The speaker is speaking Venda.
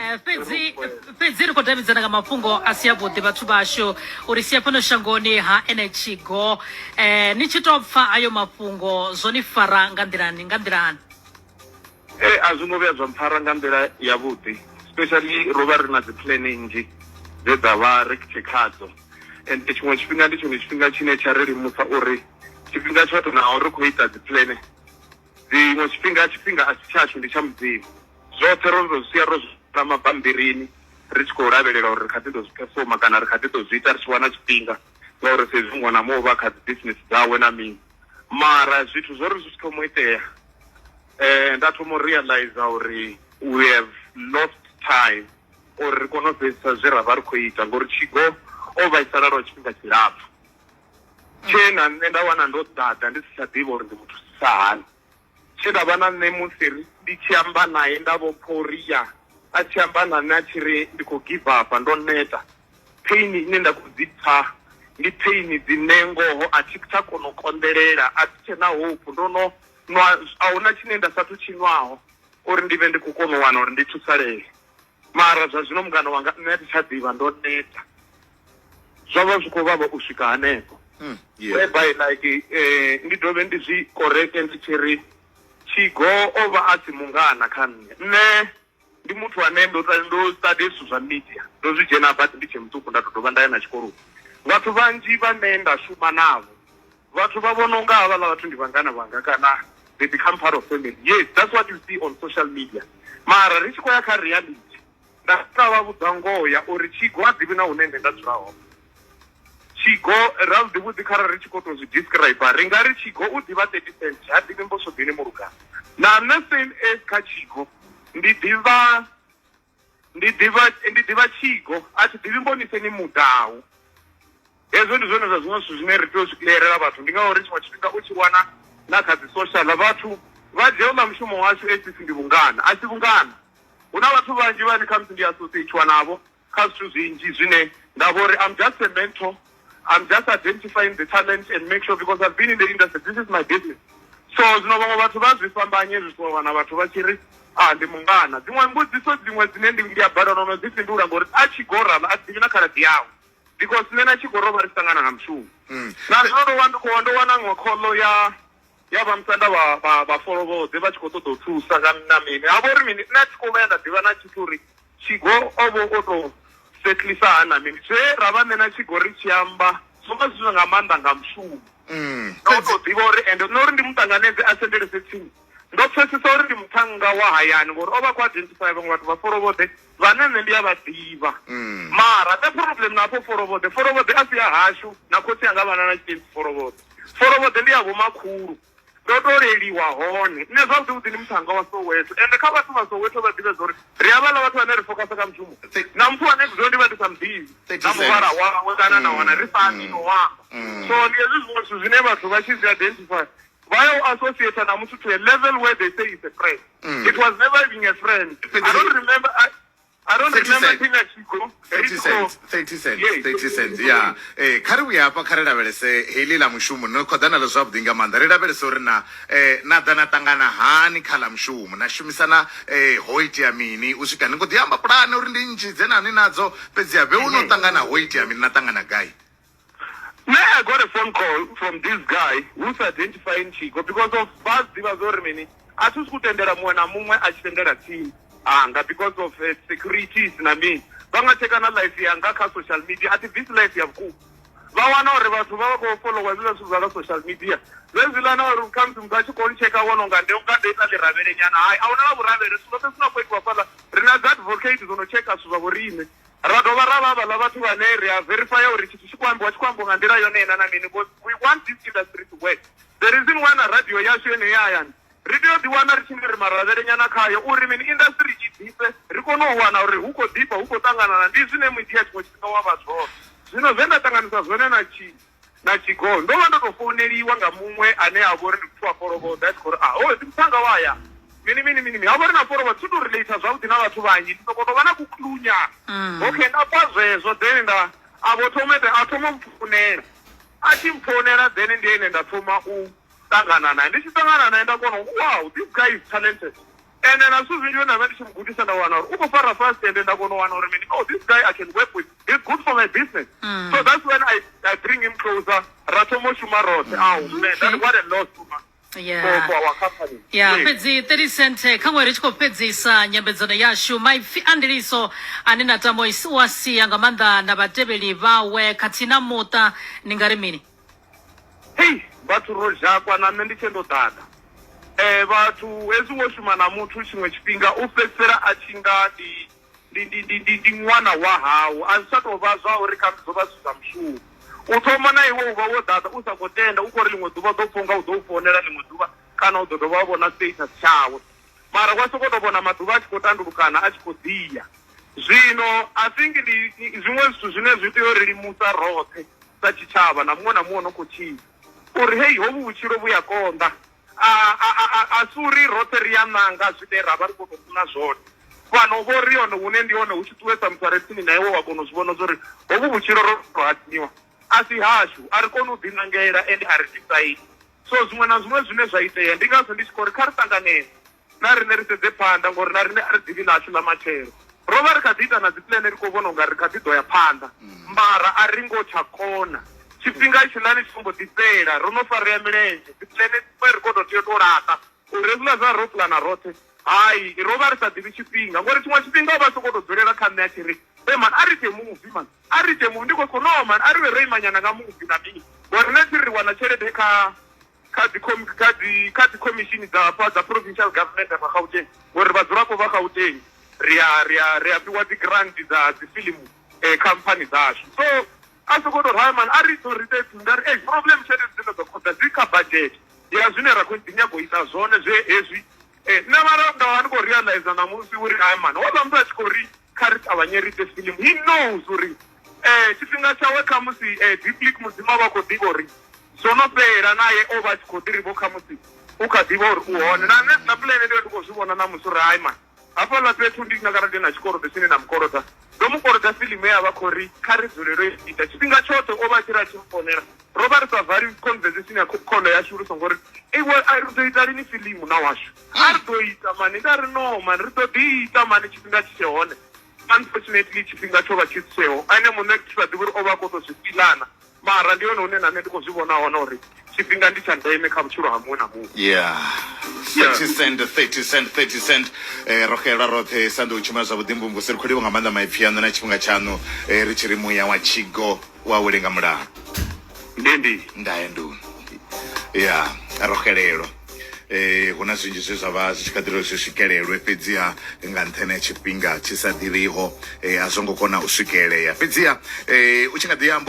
Fhedzi fhedzi ri khou davhidzana nga mafhungo a si avhuḓi vhathu vhashu uri sia fhano shangoni ha ene Tshigo. Ni tshi tou pfa ayo mafhungo zwo ni fara nga nḓilani nga nḓilani? Ee, a zwi ngo vhuya zwa mpfara nga nḓila yavhuḓi, especially ro vha ri na dzi plan nnzhi dze dza vha ri tshe khadzo and tshiṅwe tshifhinga ndi tshone tshifhinga tshine tsha ri limusa uri tshifhinga tshoṱhe naho ri khou ita dzi plan dziṅwe tshifhinga tshifhinga a si tshashu ndi tsha Mudzimu. Zwoṱhe ro tou zwi sia ro zwi ṅwala mabambirini ri tshi khou lavhelela uri ri kha ḓi ḓo zwi phefoma kana ri kha ḓi ḓo zwi ita ri tshi wana tshifhinga ngauri sa izwi muṅwe na muṅwe u vha a kha dzi bisinese dzawe na mini. Mara zwithu zwo ri zwi tshi thoma u itea nda thoma u realize uri we have lost time uri ri kone u fhedzisa zwe ra vha ri khou ita ngori Tshigo o vhaisala lwa tshifhinga tshilapfhu tshe na nṋe nda wana ndo ḓaḓa ndi si tsha ḓivha uri ndi muthu sa hani. Tshe nda vha na nṋe musi ndi tshi amba nae nda vho pfa uri ya a tshi amba na nṋe a tshi ri ndi khou give up ndo neta, pain ine nda khou dzi pfa ndi pain dzine ngoho a thi tsha kona u konḓelela a thi tshena hope ndo no nwa ahuna tshine nda sathu tshi nwaho uri ndi vhe ndi khou kona u wana uri ndi thusalee mara zwa zwino mungana wanga nṋe a thi tsha ḓivha ndo neta. Zwo vha zwi khou vhavha u swika hanefho. Whereby like ndi dovhe ndi zwi koreke ndi tshi ri Tshigo o vha a si mungana kha nṋe. Nṋe ndi muthu ane ndo ndo study zwithu zwa media, ndo zwi dzhena badi ndi tshe muṱuku nda tou dovha nda ya na tshikoloni. Vhathu vhanzhi vhane nda shuma navho vhathu vha vhona unga havhaḽa vhathu ndi vhangana vhanga kana they become part of family. Yes, that's what you see on social media. Mara ri tshi khou ya kha reality Nda swika vha vhudza ngoho ya uri Tshigo ha ḓivhi na hune nṋe nda dzula hone. Tshigo, ravhuḓi vhuḓi kharali ri tshi khou tou zwi describer ri nga ri Tshigo u ḓivha 30 cent ha ḓivhi Mbosodini Mulugano. Na nṋe same as kha Tshigo ndi ḓivha ndi ḓivha ndi ḓivha Tshigo a thi ḓivhi Mboniseni Mudau. Hezwo ndi zwone zwa zwiṅwe zwithu zwine ri tea u zwi clearela vhathu, ndi ngauri tshiṅwe tshifhinga u tshi wana na kha dzi social vhathu vha dzhia houḽa mushumo washu as if ndi vhungana, a si vhungana. Hu na vhathu vhanzhi vhane khamusi ndi associatiwa navho kha zwithu zwinzhi zwine nda vha uri I'm just a mentor, I'm just identifying the talent and make sure because I've been in the industry, this is my business. So zwino vhaṅwe vhathu vha zwi fhambanye hezwi zwithu wa wana vhathu vha tshi ri ah ndi mungana. Dziṅwe mbudziso dziṅwe dzine ndi ndi a balelwa no dzi fhindula ngori a tshi gorala a ḓivhi na khaladzi yawe because nṋe na Tshiko ro vha ri tshi ṱangana nga mushumo. Na zwino ndo wana ndi khou ndo wana iṅwe khoḽo ya ya vhamusanda vha vha vha Folovhodze vha tshi khou ṱoḓa u thusa nga na mini ha vha uri mini nṋe a thi khou vhuya nda ḓivha na tshithu uri Tshigo o vho o tou setlisa hani na mini zwe ra vha nṋe na Tshigo ri tshi amba zwo vha zwi nga maanḓa nga mushumo na u tou ḓivha uri ende nṋe uri ndi mu ṱanganedze a sendelese tsini ndo pfesesa uri ndi muṱhannga wa hayani ngori o vha khou identify vhaṅwe vhathu vha Folovhodze vhane nṋe ndi a vha ḓivha mara nṋe problem na afho Folovhodze Folovhodze a si ya hashu na khotsi anga vhana na tshitentsi Folovhodze Folovhodze ndi ya vhomakhulu ndo to leliwa hone nṋe zwavhuḓi vhuḓi ndi muṱhannga wa Soweto ende kha vhathu vha Soweto vha ḓivhe zwori ri havhaḽa vhathu vhane ri focus kha mushumo na muthu ane ndo ndi vha ndi sa muḓivhi na muvhala wawe kana na wana ri sa ambi no amba so ndi hezwi zwiṅwe zwithu zwine vhathu vha tshi zwi identify vha ya u associate na muthu to a level where they say is a friend it was never even a friend I don't remember I don't 30 remember cents. thing a Chigo. 30 cents 30 cents Yes. 30 cents ya eh kha ri vhuye hafha kha ri lavhelese heḽi ḽa mushumo no khoḓa na ḽo zwavhuḓi nga maanḓa ri lavhelese uri na eh na ḓa na ṱangana hani kha ḽa mushumo na shumisana eh ho itea mini u swika ni khou ḓi amba pulane uri ndi nnzhi dze na ni nadzo fhedzi ya vhe u no ṱangana ho itea mini na ṱangana gai Me, I got a phone call from this guy who's identifying Chico because of vha ḓivha zwa uri mini a thi sokou tendela muṅwe na muṅwe a tshi tendela tsini hanga because of securities na mini vha nga tsheka na life yanga kha social media a thi bvisi life ya vhukuma vha wana uri vhathu vha vha khou followa hezwiḽa zwithu zwa kha social media zwezwiḽa na uri khamusi muthu a tshi khou ntsheka vhona unga ndi unga ndo ita ḽiravhele nyana hai a huna na vhuravhele zwithu zwoṱhe zwi no khou itiwa fhaḽa ri na dzi advocate dzo no tsheka zwithu zwa vhoriṋe Ra dovha ra vha havhaḽa vhathu vhane ri a verifaya uri tshithu tshi khou ambiwa tshi khou ambiwa nga nḓila yone na na mini because we want this industry to work. The reason why na radio yashu yeneyi ya hayani ri tea u ḓiwana ri tshi nga ri maravhele nyana khayo uri mini industry i ḓifhe ri kone u wana uri hu khou ḓifha hu khou ṱanganana ndi zwine media tshiṅwe tshifhinga wa vha zwone. Zwino zwe nda ṱanganisa zwone na tshi na Tshigo ndo vha ndo tou founeliwa nga muṅwe ane a vha uri ndi muthu wa Folovhodze a tshi khou ri ah hoyu ndi muṱhannga wa ya mini mini mini mini ha vha uri na Folovhodze thi tou relate zwavhuḓi na vhathu vhanzhi ndi sokou tou vha na ku clue nyana okay nda pfa zwezwo then nda a vho thoma a thoma u mpfounela a tshi mpfounela then ndi ene nda thoma u ṱangana naye ndi tshi ṱangana naye nda kona u wow this guy is talented. Ende na zwithu zwinzhi nda vha ndi tshi mu gudisa nda wana uri u khou fara fast ende nda kona u wana uri mini, oh, this guy I can work with, he's good for my business. So that's when I bring him closer, ra thoma u shuma roṱhe. Au man, that what a loss for, for our company. Ya fhedzi 30 cent kha ṅwe ri tshi khou fhedzisa nyambedzano yashu, maipfi a ndiliso ane na tamo u a sia nga maanḓa na vhatevheli vhawe khathihi na muṱa ni nga ri mini? Hei vhathu ro zhakwa na nṋe ndi tshe ndo ḓaḓa. Vhathu hezwi wo shuma na muthu tshiṅwe tshifhinga u fhedzisela a tshi nga ndi ndi ndi ndi ndi ndi ṅwana wa hau, a zwi tsha tou vha zwa uri khamusi zwo vha zwi zwa mushumo. U thoma na iwe u vha wo ḓaḓa u sa khou tenda u khou ri ḽiṅwe ḓuvha u ḓo pfha unga u ḓo u founela ḽiṅwe ḓuvha kana u ḓo dovha wa vhona status tshawe, mara wa sokou tou vhona maḓuvha a tshi khou tandulukana a tshi khou ḓiya. Zwino I think ndi zwiṅwe zwithu zwine zwi tea u ri limusa roṱhe sa tshitshavha na muṅwe na muṅwe no khou tshila uri hei hovhu vhutshilo vhu ya konḓa. A si uri roṱhe ri ya ṋanga zwine ra vha ri khou tou funa zwone. Fhano vho ri hone hune ndi hone hu tshi ṱuwesa muthu a re tsini na iwe wa kona u zwi vhona zwa uri hovhu vhutshilo ro tou hadzimiwa a si hashu, a ri koni u ḓiṋangela ende a ri decide. So zwiṅwe na zwiṅwe zwine zwa itea ndi ngazwo ndi tshi khou ri kha ri ṱanganedze na riṋe ri sedze phanḓa ngori na riṋe a ri ḓivhi ḽashu ḽa matshelo. Ro vha ri kha ḓi ita na dzi pulane ri khou vhona unga ri kha ḓi ḓo ya phanḓa mara a ri ngo tsha kona. Tshifhinga hetshiḽani tsho mbo ḓi fhela ro no farea milenzhe, dzi pulane dziṅwe ri khou tou tea u tou laṱa uri hezwiḽa zwa ro pulana roṱhe hai ro vha ri sa ḓivhi tshifhinga ngori tshiṅwe tshifhinga o vha a sokou tou dzulela kha nṋe a tshi ri hey man a ri ite movie man, a ri ite movie. Ndi khou sokou no man a ri vhe ro imanyana nga movie na mini ngori nṋe thi ri wana tshelede kha kha dzi kha dzi kha dzi khomishini dza hafha dza provincial government hafha Gauteng ngori vhadzulapo vha Gauteng ri a ri a ri a fhiwa dzi grant dza dzi film khamphani dzashu. So a sokou tou ri man a ri ito ri ite nda ri ei problem tshelede dzine dza khou ḓa dzi kha budget ya zwine ra khou ḓi nyaga u ita zwone zwe hezwi. Nṋe mara nda vha ndi khou realize ṋamusi uri hai man houḽa muthu a tshi khou ri kha ri ṱavhanye ri ite film he knows uri tshifhinga tshawe khamusi Deep Mudzimu a vha khou ḓivha uri zwo no fhela naye o vha a tshi khou ḓi ri vho khamusi u kha ḓivha uri u hone. Na nṋe zwiḽa pulane ndi vha ndi khou zwi vhona ṋamusi uri hai man hafhaḽa fhethu ndi nga kharali ndi na tshikolodo tshine nda mukoloda ndo mu koloda fiḽimu ye a vha khou ri kha ri dzulele u ita tshifhinga tshoṱhe o vha a tshi ri a tshi mfonela ro vha ri sa vali conversation ya khoḽo yashu ri songo ri iwe a ri ḓo ita lini fiḽimu na washu a ri ḓo ita mani nda ri no mani ri ḓo ḓi ita mani tshifhinga tshi tshe hone. Unfortunately tshifhinga tsho vha tshi si tsheho ene muṋe thi sa ḓivhi uri o vha a khou tou zwi fiḽa na mara ndi hone hune na nṋe ndi khou zwi vhona hone uri tshifhinga ndi tsha ndeme kha vhutshilo ha muṅwe na muṅwe. Yeah. 30 cent, 30 cent, 30 cent. Ro xelelwa roṱhe sa ndi u tshumela zwavhuḓi mvumvusi. Ri khou livhuwa nga maanḓa maipfi aṋu na tshifhinga tshaṋu. Ri tshi ri muya wa tshigo wa wele nga mulalo. Ndi ndi. Ndae nduni. Ya, ro xelelwa. Hu na zwinzhi zwe zwa vha zwi tshi kha ḓi uri zwi swikelelwe, fhedziha nga nṱhani ha tshifhinga tshi sa ḓivhiho, a zwo ngo kona u swikelea. Fhedziha u tshi nga ḓi amba.